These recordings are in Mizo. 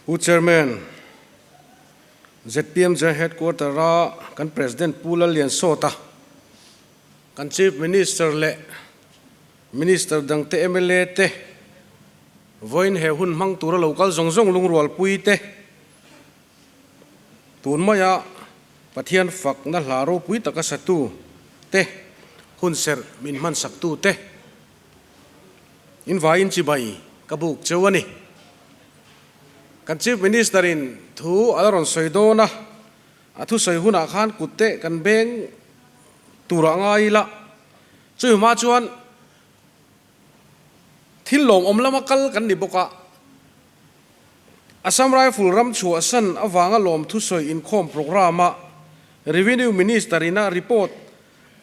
Pu Chairman, zpm General Headquarter a kan President Pu Lalliansawta, kan Chief Minister leh Minister dangte mla te, vawiin he hun hmang tura lo kal zawng zawng lungrualpui te, tun maia Pathian fakna hla ropui taka satu te, hunserh min hmansaktu te, In vaiin chibai ka buk cheu a ni. Kan Chief Minister in thu a la rawn sawi dawn a, a thusawi hunah khan kut te kan beng tur ah ngai ila. Chumi hma chuan thil lawmawm lama kal kan ni bawk a, Assam Rifle ram chhuahsan avanga lawm thusawi inkhawm programme a Revenue Minister in a report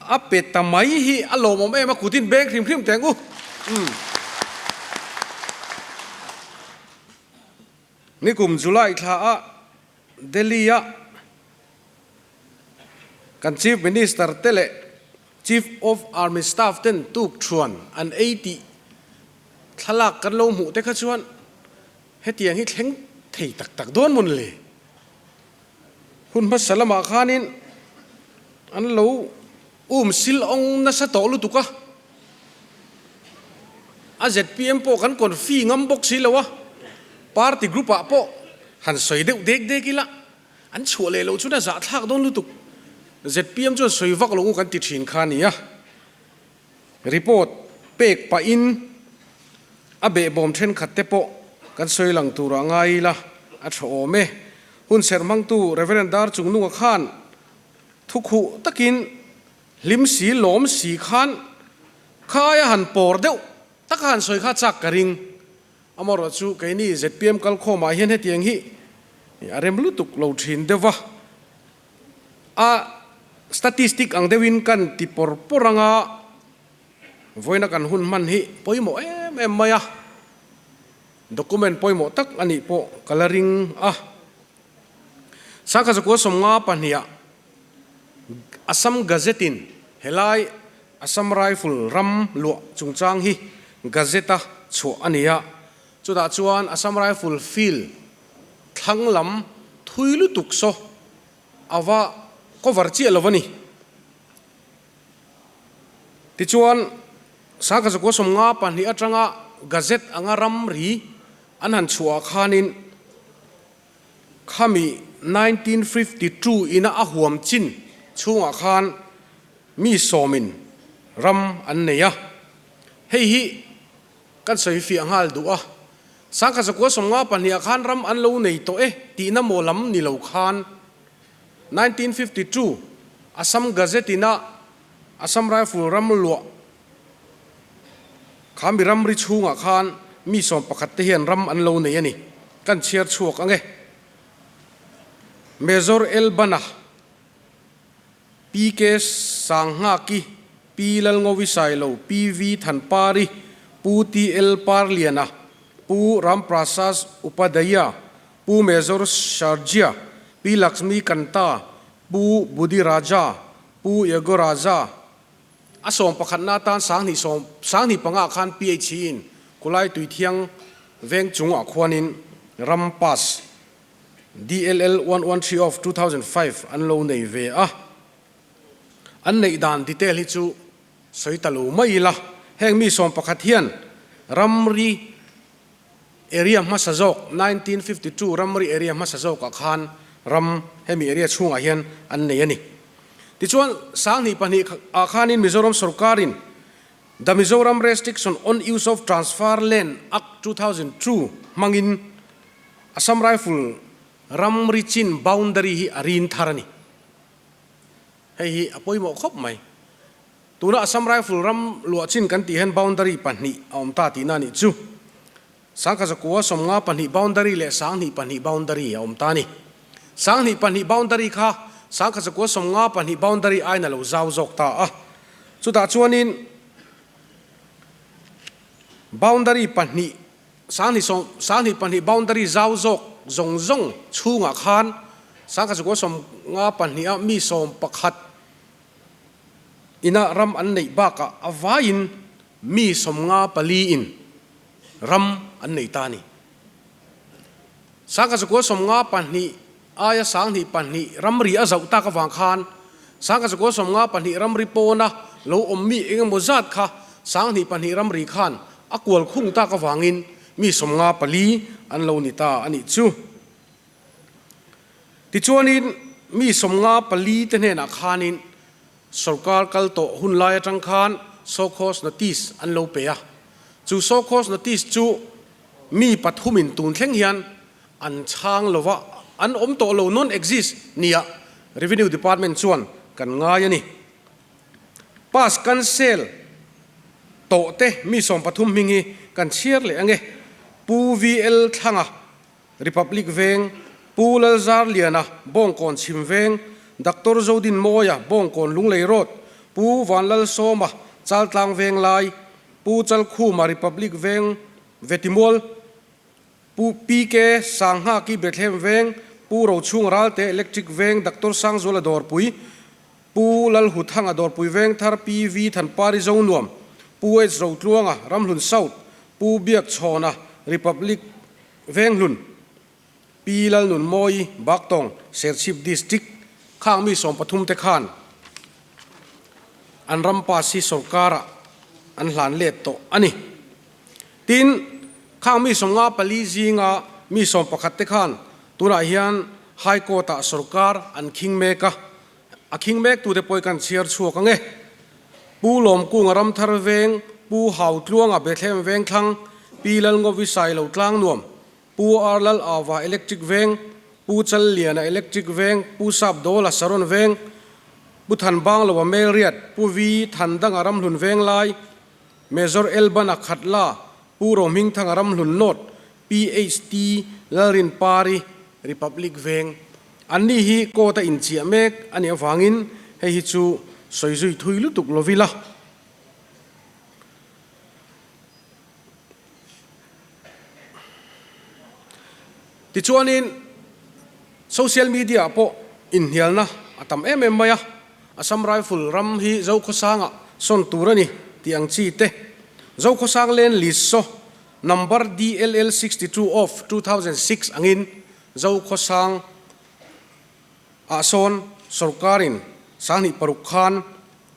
A pe ta mai hi a lawmawm em a, kutin beng hrim hrim teh ang u. Umm. Nikum July thla a Delhi a kan Chief Minister te leh Chief of Army Staff ten tuk thuan an ei tih thlalak kan lo hmuh te kha chuan hetiang hi thleng thei tak tak dawn mawn le? Hun hmasa lamah khanin an lo um sil awng nasa tawh lutuk a, a zpm pawh kan confi ngam bawk si lo a, party group ah pawh han sawi deuh dek dek ila an chhuah leh loh chuan a zahthlak dawn lutuk, zpm chuan sawi vak lo u kan ti thin kha a nia. Report pek pahin a behbawm thenkhat te pawh kan sawi lang turah ngai ila a tha awm e. Hun serh hmangtu Rev. Dar Chungnunga khan thu khuh takin hlim si lawm si khan kha aia han pawr deuh taka han sawi kha chak ka ring. Amaherawh chu keini zpm kalkhawmah hian hetiang hi a rem lutuk lo thin deuh va. A statistic ang deuhin kan ti pawr pawr anga vawiina kan hun hman hi pawimawh em em mai a, document pawimawh tak a nih pawh ka la ring a. Sangkhat zakua 52 ah Assam Gazette-in helai Assam Rifle ram luah chungchang hi Gazette-a chhuah a ni a, chutah chuan Assam Rifle field thlang lam thui lutuk saw a va cover chiah lo a ni. Tichuan, Sangkhat zakua 52 atanga Gazette anga ramri an han chhuah ah khanin khami 1952 ina a huam chin chhungah khan mi sawmin ram an nei a. Hei hi Kan sawi fiah nghal duh a, Sangkhat zakua 52 ah khan ram an lo nei tawh e tihna maw lam ni lo khan 1952 Assam Gazette in a Assam Rifle ram luah kha mi ramri chhungah khan mi 11 te hian ram an lo nei a ni. Kan chhiar chhuak ang e. Major L Bana. PK Sanghaki, Pi Lalngovi Sailo, PV Thanpari, Pu TL Parliana, Pu Ramprasad Upadhyaya, Pu Major Sharjia, Pi Laxmi Kanta, Pu Budi Raja, Pu Yago Raja. A sawm pakhatna atan 20 sawm 25 ah khan PHE in Kulai Tuithiang veng chungah khuanin ram pass DLL 113 of 2005 an lo nei ve a, an neih dan detail hi chu sawi ta lo mai ila, heng mi 11 hian ramri area hmasa zawk 1952 ramri area hmasa zawkah khan ram hemi area chhungah hian an nei a ni. Tichuan 2002 ah khanin Mizoram sorkarin The Mizoram Restriction on Use of Transfer Land Act 2002 hmangin Assam Rifle ramri chin boundary hi a rin thar a ni. Hei hi a pawimawh khawp mai. Tuna Assam Rifle ram luah chin kan tih hian boundary pahnih a awm ta tihna a nih chu. 1054 boundary leh 22 boundary a awm ta a ni. 22 boundary kha 1052 boundary aiin a lo zau zawk ta a. Chutah chuanin boundary pahnih 20 22 boundary zau zawk zawng zawng chhungah khan 1052 a mi 11 ina ram an neih bakah a vaiin mi 54 in ram an nei ta a ni. 1992 aia 2002 ramri a zauh tak avang khan 1992 ramri pawna lo awm mi eng emaw zat kha 2002 ramri khan a kual khung tak avangin mi 54 an lo ni ta a nih chu. Tichuanin mi 54 te hnenah khanin Sorkar kal tawh hun lai atang khan Show Cause Notice an lo pe a. Chu Show Cause Notice chu mi pathumin tun thleng hian an chhang lo va, an awm tawh lo, non-exist, nia Revenue Department chuan kan ngai a ni. Pass cancel tawh te mi 13 hming hi kan chhiar leh ange. Pu VL Thlanga Republic Veng, Pu Lalzarliana, Bawngkawn Chhim Veng, Doctor Zodin Mawia, Bawngkawn Lunglei Road, Pu Vanlalsawma, Chaltlang Veng Lai, Pu Chalkhuma, Republic Veng, Vetimual, Pu PK Sanghaki, Bethlehem Veng, Pu Rochhunga Ralte, Electric Veng, Doctor Sangzuala Dawrpui, Pu Lalhuthanga, Dawrpui Veng Thar, PV Thanpari Zonuam, Pu H Rotluanga, Ramhlun South, Pu Biakchhawna, Republic Venghlun, Pi Lalnunmawi, Baktawng, Serchhip District, khang mi 13 te khan an ram pass hi sorkarah an hlan let tawh a ni. Tin, khang mi 54 zinga mi 11 te khan tunah hian High Court-ah sorkar an khing mek a, a khing mek tute pawh hi kan chhiar chhuak ang e. Pu Lawmkunga Ramthar Veng, Pu Hautluanga Bethlehem Vengthlang, Pi Lalngovi Sailo Tlangnuam, Pu Ar Lal Ava Electric Veng, Pu Challiana Electric Veng, Pu Sapdawla Saron Veng, Pu Thanbangloa Melriat, Pu Vi Thandanga Ramhlun Venglai, Major Elbana Khatla, Pu Rohmingthanga Ramhlun North, PHT Lalrinpari Republic Veng. Anni hi court a inchiah mek a nih avangin hei hi chu sawi zui thui lutuk lo ila. Tichuanin social media ah pawh inhnialna a tam em em mai a, Assam Rifle ram hi Zokhawsangah sawn tur a ni tih ang chi te, Zokhawsang Land List saw number DLL 62 of 2006 angin Zokhawsang ah sawn sorkarin 26 khan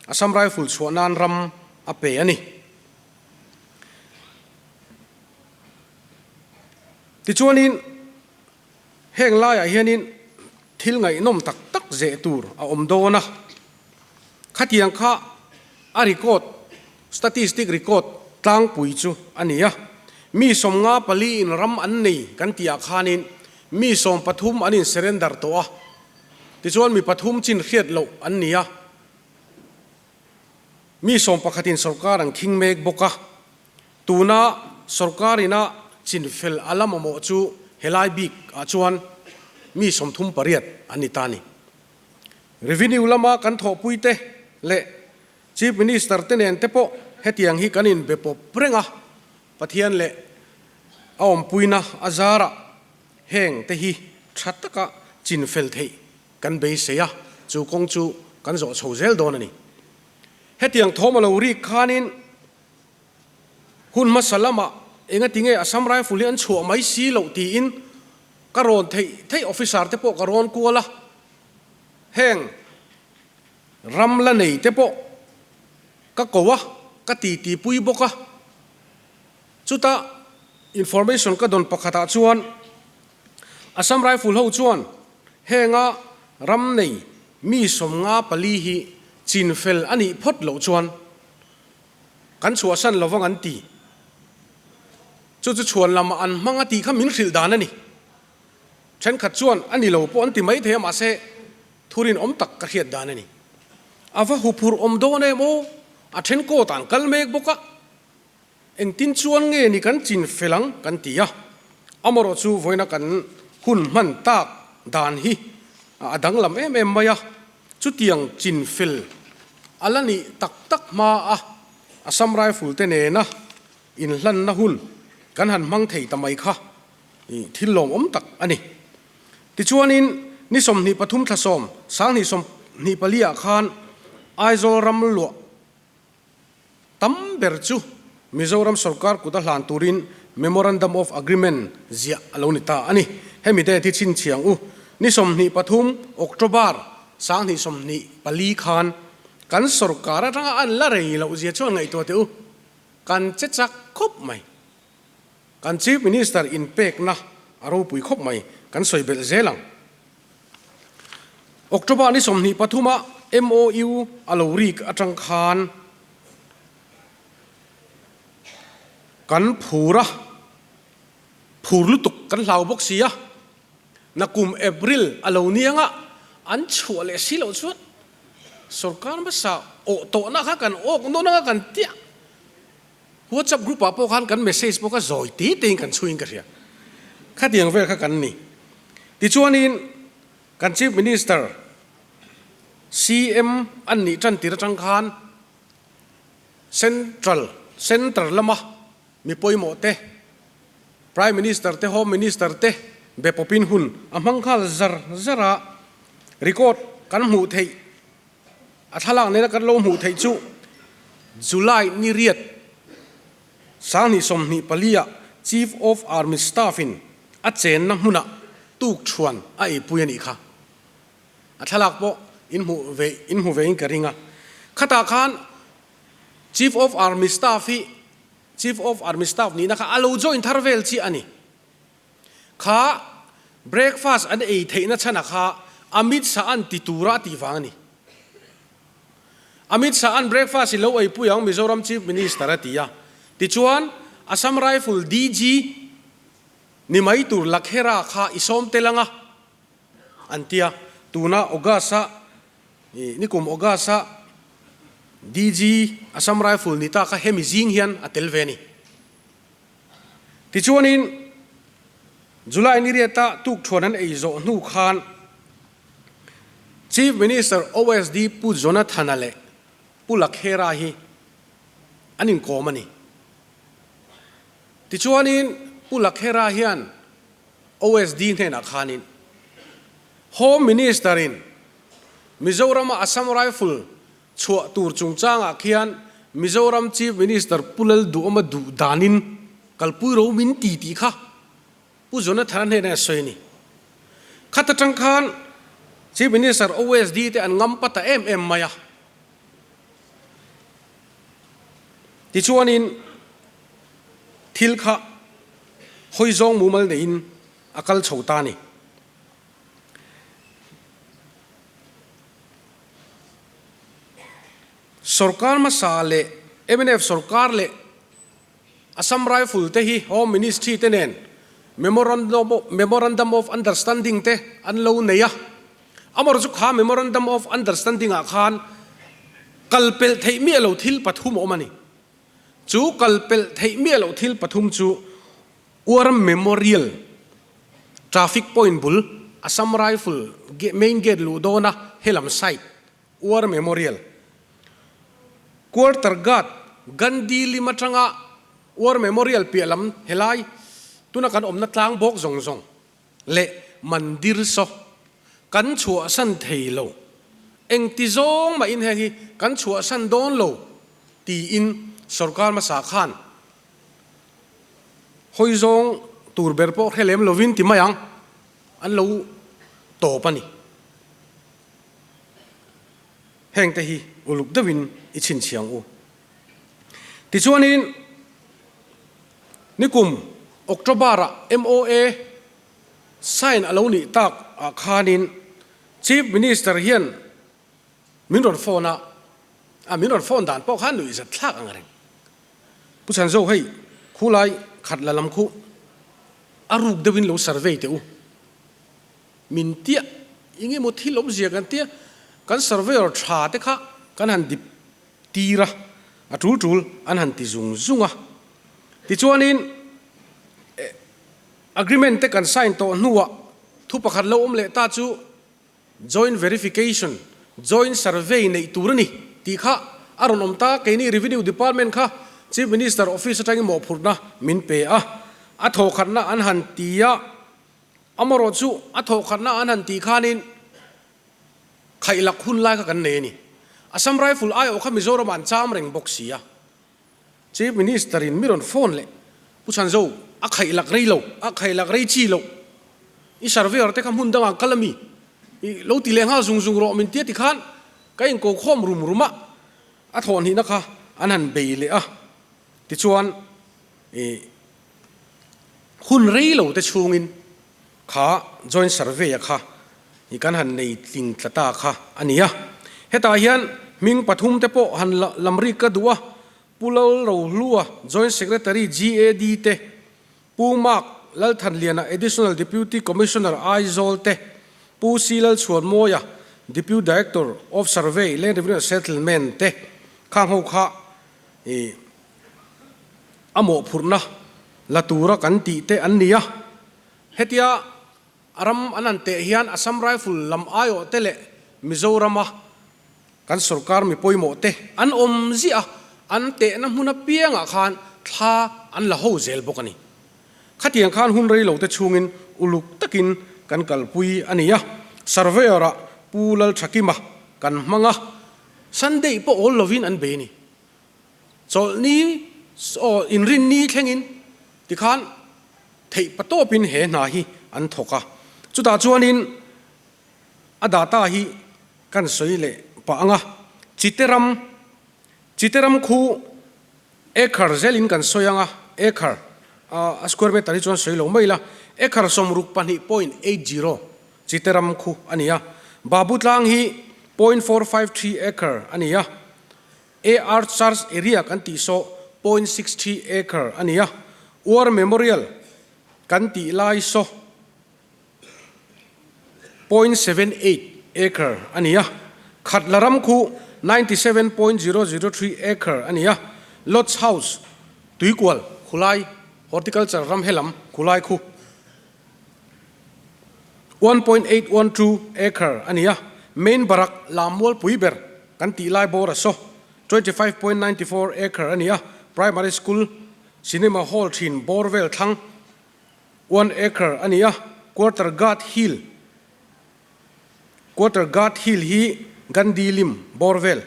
Assam Rifle chhuah nan ram a pe a ni. Tichuanin heng laiah hianin thil ngaihnawm tak tak zeh tur a awm dawn a, khatiang kha a record, statistic record tlangpui chu a ni a. Mi 54 in ram an nei kan tih ah khanin mi 13 an in surrender tawh a, tichuan mi pathum chin hriat loh an ni a. Mi 11 in sorkar an khing mek bawk a, tuna sorkar ina chinfel a la mamawh chu helai bik ah chuan mi 38 an ni ta a ni. Revenue lama kan thawhpui te leh Chief Minister te nen te pawh hetiang hi kan inbe pawp reng a, Pathian leh a awmpuina a zarah heng te hi tha taka chinfel theih kan beisei a, chu kawng chu kan zawh chho zel dawn a ni. Hetiang thawm a lo rik khanin hun hmasa lamah engati nge Assam Rifle hi an chhuah mai si loh tiin ka rawn theih theih officer te pawh ka rawn kual a, heng ram la nei te pawh ka ko a, ka titi pui bawk a. Chutah information ka dawn pakhatah chuan Assam Rifle ho chuan henga ram nei mi 54 hi chinfel a nih phawt loh chuan kan chhuahsan lovang an ti. Chu chu chhuan lamah an hmang a tih kha min hrilh dan a ni. Thenkhat chuan a ni lo pawh an ti mai thei a mahse thurin awm tak ka hriat dan a ni. A va huphurh awm dawn em aw, a then court ah an kal mek bawk a. Engtin chuan nge ni kan chin fel ang kan ti a, amarawh chu vawiina kan hun hman tak dan hi a danglam em em mai a, chutiang chin fel a la nih tak tak hma a Assam Rifle te nena inhlanna hun kan han hmang thei ta mai kha thil lawmawm tak a ni. Tichuanin ni 23 thla 10 2024 ah khan Aizawl ram luah Tam ber chu Mizoram sorkar kut a hlan turin Memorandum of Agreement ziah a lo ni ta a ni. hemi date hi chhinchhiang u. Ni 23 October 2024 khan kan sorkar atanga an la rei loh zia chuan ngaihtuah teh u. Kan che chak khawp mai. Kan Chief Minister inpekna a ropui khawp mai, kan sawi belh zel ang. October ni 23 a MOU a lo rik atang khan kan phur a, phur lutuk kan hlau bawk si a, nakum April a lo ni anga an chhuah leh si loh chuan sorkar hmasa awh tawhna kha kan awk nawn anga kan tiah. WhatsApp group ah pawh khan kan message pawh kha zawi te te in kan chhuiin ka hria. Khatiang vel kha kan ni. Tichuanin kan Chief Minister CM an nih tan tir atang khan Central Centre lama mi pawimawh te, Prime Minister te, Home Minister te be pawpin hun a hmang nghal zar zar a, record kan hmuh theih A thlalak nena kan lo hmuh theih chu July ni riat 2024 ah Chief of Army Staff in a chenna hmunah tuk thuan a eipui a nih kha. A thlalak pawh in hmuh ve in hmu ve in ka ring a. Khatah khan Chief of Army Staff hi Chief of Army Staff nihna kha a lo join thar vel chiah a ni. Kha breakfast an ei theihna chhana kha Amit Shah an ti tura a tih vang a ni. Amit Shah an breakfast i lo eipui ang Mizoram Chief Minister a ti a. Tichuan Assam Rifle DG ni mai tur Lakhera kha i sawm tel anga an ti a. Tuna August a nikum August a DG Assam Rifle ni ta kha hemi zing hian a tel ve a ni. Tichuanin, July ni riata tukthuan an ei zawh hnu khan Chief Minister OSD Pu Jonathana leh Pu Lakhera hi an inkawm a ni. Tichuanin, Pu Lakhera hian OSD hnenah khanin Home Minister-in Mizorama Assam Rifle Chhuah tur chungchangah khian Mizoram Chief Minister Pu Lalduhawma duh danin kalpui ro min ti tih kha Pu Jonathana hnenah a sawi a ni. Khat atang khan Chief Minister OSD te an ngam pa ta em em mai a. Tichuanin thil kha hawi zawng mumal neiin a kal chho ta a ni. Sorkar hmasa leh mnf sorkar leh Assam Rifle te hi Home Ministry te nen Memorandum of Understanding te an lo nei a, amaherawhchu chu kha Memorandum of Understanding ah khan kal pelh theih miah lo thil pathum a awm a ni. Chu kal pelh theih miah loh thil pathum chu War Memorial Traffic point bul Assam Rifle main gate luh dawna helam side War Memorial Quarter Guard Gandhi lim atanga War Memorial piah lam helai tuna kan awmna tlang bawk zawng zawng leh Mandir saw kan chhuahsan thei lo. Engti zawng mahin heng hi kan chhuahsan dawn lo tiin sorkar hmasa khan Hawi zawng tur ber pawh hre lem lovin ti mai ang, an lo tawp a ni. Hengte hi uluk deuhin i chhinchhiang u. Tichuanin nikum October-ah MOA sign a lo nih tak ah khanin Chief Minister hian min rawn phone a, a min rawn phone dan pawh khan nuih zat thlak ang reng. Pu Chhanzo hei khulai khat la lam khu a ruk deuhin lo survey teh u. Min tiah eng emaw thil awmzia kan tia kan surveyor tha te kha kan han dip tir a, a tul tul an han ti zung zung a. Tichuanin agreement te kan sign tawh hnuah thu pakhat lo awm leh ta chu Joint Verification, Joint Survey neih tur a ni tih kha a rawn awm ta. Keini Revenue Department kha Chief Minister Office atangin mawhphurhna min pe a, a thawhkhatna an han ti a, amarawh chu a thawhkhatna an han tih khanin khaihlak hun lai kha kan nei a ni. Assam Rifle aiawh kha Mizoramah an cham reng bawk si a. Chief Minister in mi rawn phone leh Pu Chhanzo a khaihlak rei lo, a khaihlak rei chi lo. I surveyor te kha hmun dangah kal ami? I lo ti leh nghal zung zung rawh min tia tikhan ka inko khawm rum rum a, a thawhhnihna kha an han bei leh a. Tichuan i hun rei lo te chhungin kha joint survey a kha i kan han nei tling tla ta kha a ni a. Hetah hian hming pathum te pawh han lam rik ka duh a, Pu Lalrohlua, Joint Secretary GAD te, Pu Mark Lalthanliana, Additional Deputy Commissioner Aizawl te, Pu C Lalchhuanmawia, Deputy Director of Survey, Land Revenue and Settlement te khang ho kha i a mawhphurhna la tura kan tih te an ni a. Hetia ram an han teh hian Assam Rifle lam aiawh te leh Mizorama Kan sorkar mi pawimawh te an awm ziah a, an tehna hmun apiangah khan thla an la ho zel bawk a ni. Khatiang khan hun rei lo te chhungin uluk takin kan kalpui a ni a, surveyor-ah Pu Lalthakima kan hmang a, Sunday pawh awl lovin an bei a ni. Chawlhni aw inrinni thlengin tikhan theih patawpin he hna hi an thawk a, chutah chuanin A data hi kan sawi leh pah ang a, Chiteram, Chiteram khu acre zelin kan sawi ang a, acre, a square meter hi chuan sawi lo mai ila, acre 62.80 Chiteram khu a ni a, Babu tlang hi 0.453 acre a ni a, AR charge area kan tih saw 0.63 acre a ni a, War Memorial kan tih lai saw, 0.78 acre a ni a, Khatla ram khu 97.003 acre a ni a, Lodge House, Tuikual, Khulai, Horticulture ram helam Khulai khu 1.812 acre a ni a, Main Barak Lammual pui ber kan tih lai bawr a saw 25.94 acre a ni a, Primary School Cinema Hall thin bawr vel thlang 1 acre a ni a, Quarter Guard Hill, Quarter Guard Hill hi Gandhi lim bawr vel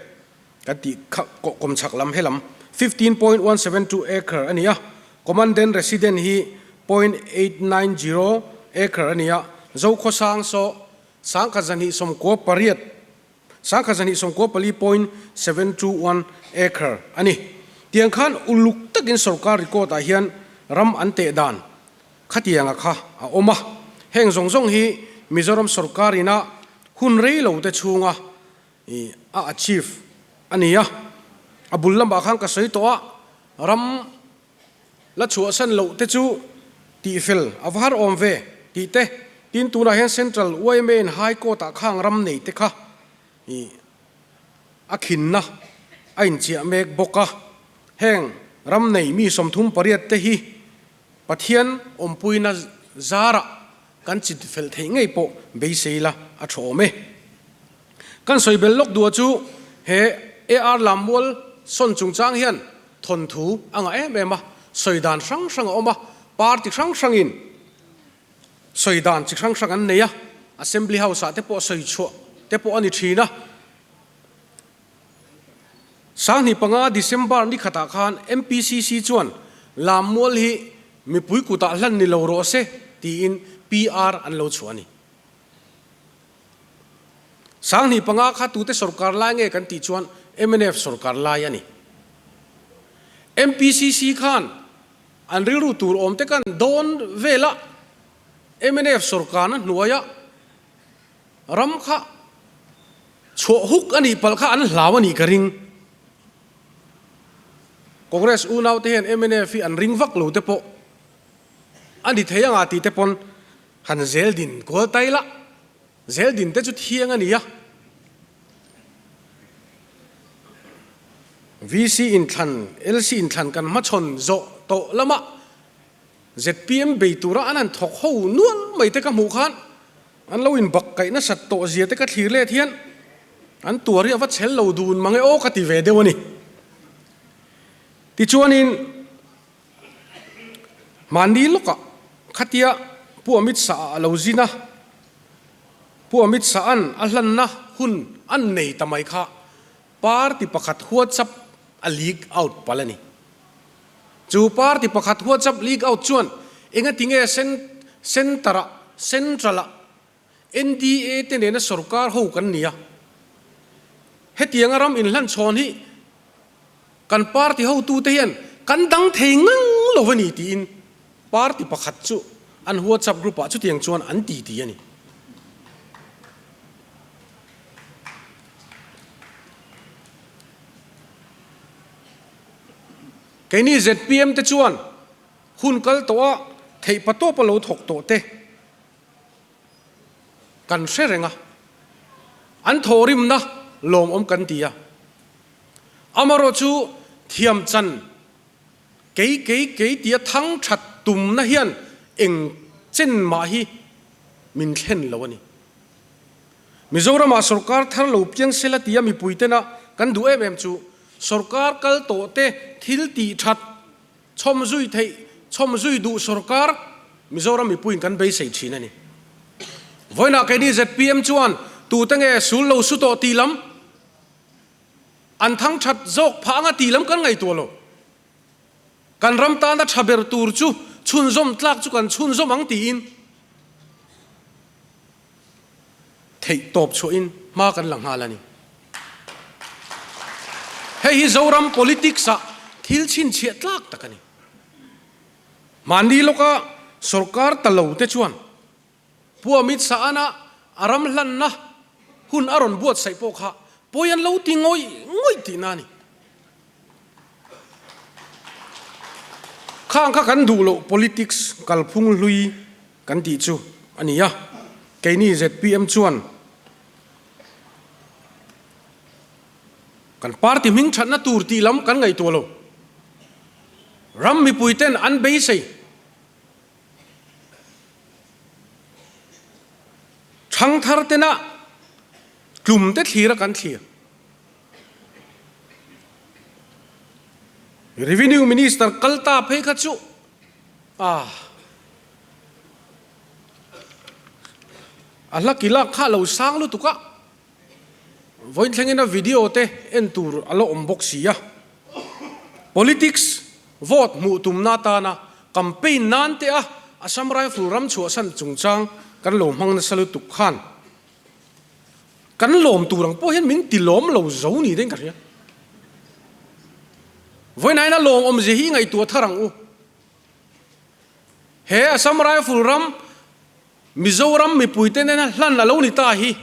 kan tih kha kawm chhak lam helam 15.172 acre a ni a, Commandant Resident hi 0.890 acre a ni a, Zokhawsang saw 1298 1294.721 acre a ni. Tiang khan uluk takin sorkar record ah hian ram an teh dan khatianga kha a awm a. Heng zawng zawng hi Mizoram sorkar ina hun rei lo te chhunga a achieve a ni a. A bul lamah khan ka sawi tawh a, ram La chhuahsan loh te chu tihfel a va har awm ve tih te, tin tunah hian Central yma in High Court ah khang ram nei te kha ih a khinna a inchiah mek bawk a, heng ram nei mi 38 te hi Pathian awmpuina zarah kan chitfel theih ngei pawh beisei la a tha awm e. Kan sawi bel lawk duh chu he AR Lammual sawn chungchang hian thawnthu a ngah em em a, sawi dan hrang hrang a awm a, party hrang hrangin sawi dan chi hrang hrang an nei a, Assembly House ah te pawh sawi chhuah te pawh a ni thin a. 2005 December ni khatah khan MPCC chuan Lammual hi mipui kutah hlan ni lo rawh se tiin PR an lo chhuah a ni. 2005 kha tute sorkar lai nge kan tih chuan mnf sorkar lai a ni. MPCC khan an rilru tur awm te kan dawn vela mnf sorkarna hnuaia ram kha chhuah huk a nih palh kha an hlau a nih ka ring. Congress unau te hian mnf hi an ring vak lo te pawh a ni thei anga tih te pawn Han zel din kual tai la, zel din te chu thiang a ni a. VC inthlan, LC inthlan kan hmachhawn zawh tawh lama zpm bei tura an han thawk ho nual mai te ka hmuh khan an lo inbak kaih nasat tawh zia te ka thlir let hian an tuar hi a va chhel lo dun mang e aw ka ti ve deuh a ni. Tichuanin. Mahni lawkah khatia Pu Amit Shah-a a lo zin a, Pu Amit Shah-a'n a hlanna hun an nei ta mai kha party pakhat WhatsApp a leak out palh a ni. Chu party pakhat WhatsApp leak out chuan engatinge centre-ah. Central-ah NDA te nena sorkar ho kan ni a, hetianga ram inhlanchhawn hi kan party hotute hian kan dang thei ngang lo a ni tiin party pakhat chu an WhatsApp group-ah chutiang chuan an ti ti a ni. Keini zpm te chuan hun kal tawh a theihpatawp a lo thawk tawh te kan hre reng a, an thawhrimna lawmawm kan ti a. Amarawh chu thiam chan kei kei kei tia thang that tumna hian eng chen mah hi min thlen lo a ni. Mizoramah sorkar thar lo piang sela tia mipui tena kan duh em em chu sorkar kal tawh te thil tih that chhawm zui theih chhawm zui duh sorkar Mizoram mipuiin kan beisei thin a ni. Vawiinah keini zpm chuan tute nge sul lo su tawh tih lam an thang that zawk phah anga tih lam kan ngaihtuah lo. Kan ram tana tha ber tur chu chhunzawm tlak chu kan chhunzawm ang tiin theih tawp chhuahin hma kan la nghal a ni. Hei hi Zoram politics-ah thil chhinchhiah tlak tak a ni. Mahni lawka sorkar ta lo te chuan Pu Amit Shah-ana a ram hlanna hun a rawn buatsaih pawh kha pawi an lo ti ngawih ngawih tihna a ni. Khang kha kan duh loh politics kalphung hlui kan tih chu a ni a, keini zpm chuan kan party hming thatna tur tih lam kan ngaihtuah lo. Ram mipui ten an beisei. Thangthar tena tlum te thlir a kan thlir. Revenue Minister kal ta phei kha chu ah a hla kilak kha a lo sang lutuk a, vawiin thlengin a video te en tur a la awm bawk si a. Politics vote hmuh tumna atana campaign nan te a Assam Rifle ram chhuahsan chungchang kan lo hmang nasa lutuk khan Kan lawm tur ang pawh hian min ti lawm lo zo ni deuhin ka hria. Vawiin a lawm awmzia hi i ngaihtuah thar ang u. He Assam Rifle ram Mizoram mipuite nena hlan a lo ni ta hi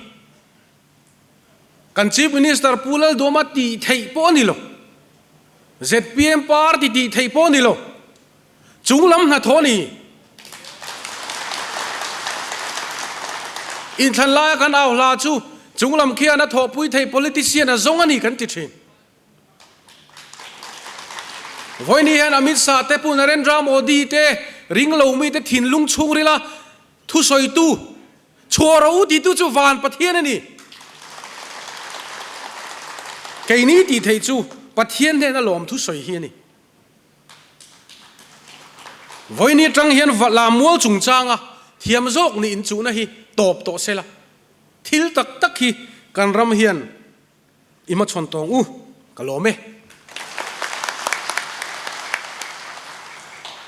kan Chief Minister Pu Lalduama tih theih pawh a ni lo. Zpm party tih theih pawh a ni lo. Chung lam hnathawh a ni. Inthlan laia kan au hla chu chung lam khian a thawhpui thei politician a zawng a ni kan ti thin. Vawiin hian Amit Shah te Pu Narendra Modi te ring lo mite thinlung chhungrila thusawitu chhuah ro titu chu van Pathian a ni. Keini tih theih chu Pathian hnena lawm thusawi hi a ni. Vawiin atang hian Lam mual chungchanga thiam zawk nih inchuhna hi tawp tawh se la, thil tak tak hi kan ram hian i hmachhawn tawng u, ka lawm e.